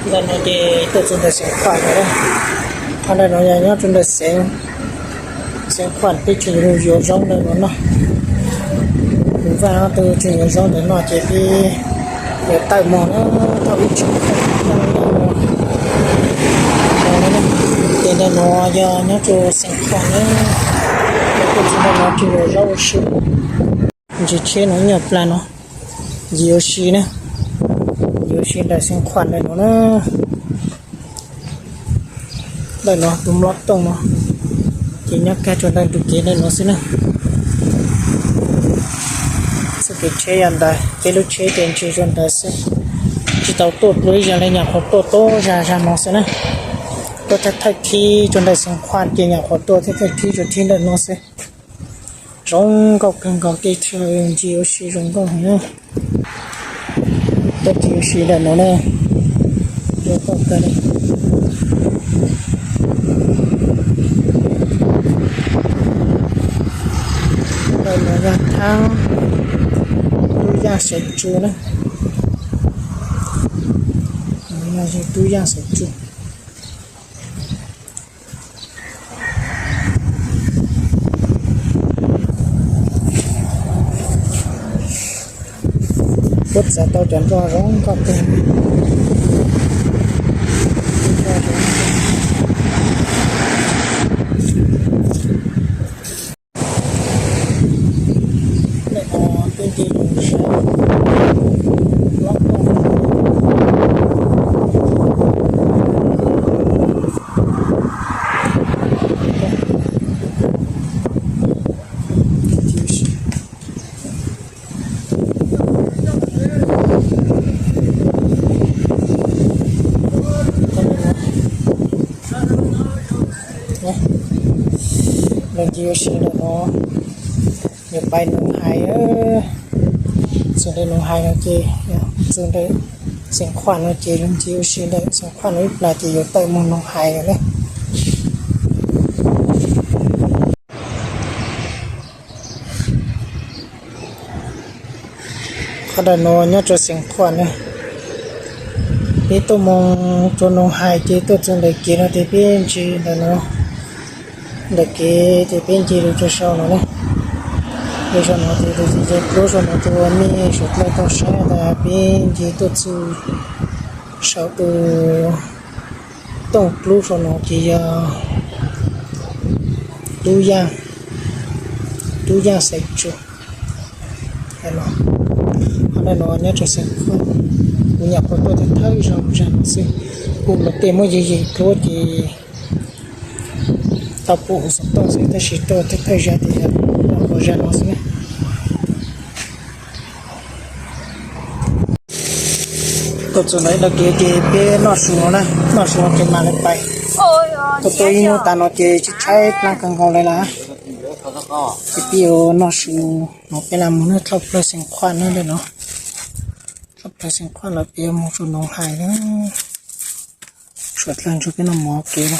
Ntawm no ces tuaj txog ntawm Xeev Khuam lawm. Qhov ntawm no yog nyob rau ntawm Xeev, Xeev Khuam peb tseem yuav zaub ntawm no no. Kuv vaj no tus tseem yuav zaub ntawm no ces peb yuav tawm mus na, thaum ib tseem tawm mus. Ces ntawm no yog nyob rau Xeev Khuam na, tuaj txog ntawm no tseem yuav zaub ua si. Ntsis tsheb no ib nyuag plag no, yus yuav si na, yus yuav si ntawm Xeev Khuam ntawm no na. Ntawm no tus mlob tooj no ces nyob kiag rau ntawm ntug kev ntawm no xwb na. Txoj kev tsheb yog ntawd, peb lub tsheb ces ntsia rau ntawd xwb, tsis tau tuaj dua ib zaug li, nyuam qhuav tuaj tuaj zag zag no xwb na. Tuaj thawj thawj thib rau ntawm Xeev Khuam ces nyuam qhuav tuaj thawj thawj thib rau thib ntawm no xwb. Zoo nkauj kawg nkaus, tej chaw ntsis ua si zoo nkauj heev na. Tuaj ntsis ua si ntawm no na, zoo nkauj kawg li. Ntawm no yog thaab Tub Yaj Xaiv Tsu na. Tub Yaj Xaiv Tsu. Puab txav tau cov nroj zoo nkauj kawg. Los ntsis ua si ntawm no, yuav pais Noov Hais, txog ntawm Noov Hais no ces, txog ntawm Xeev Khuam no ces los ntsis ua si ntawm Xeev Khuam no ib plag ces yuav tawm mus Noov Hais lawm na. Qhov ntawm no nyob rau Xeev Khuam na. Peb tuaj mus rau Noov Hais ces tuaj txog ntawm kev no ces peb ntsia ntawm no, ntawm kev ces peb ntsia rau rau saum no na. Rau saum no ces tus txiv ze plub saum no rau mej suav dlawg tau saib tas peb ntsia tuaj txug saum tus tooj plub saum no ces yog Tub Yaj, Tub Yaj Xaiv Tsu. Qhov ntawm no nyob rau Xeev Khuam, kuv nyuam qhuav tuaj thawj thawj zaug zag no xwb. Kuv los tej muab yeej yeej dluab ces tau pum xov tooj xwb tab sis tuaj thawj thawj zaug ces nyuam qhuav zag no xwb na. Tuaj txog ntawm ib lub kev ces peb noj su no na, noj su no ces mam li pais. Tuaj tuaj ib hnub tas no ces tshaib tshaib plab kawg nkaus li lawm. Ces peb yuav noj su no peb lam mus na, dhau plaws Xeev Khuam na ntawm no. Dhau plaws Xeev Khuam lawm peb yuav mus rau Noov Hais na. Suav dlawg ntsug peb noj mov kev na.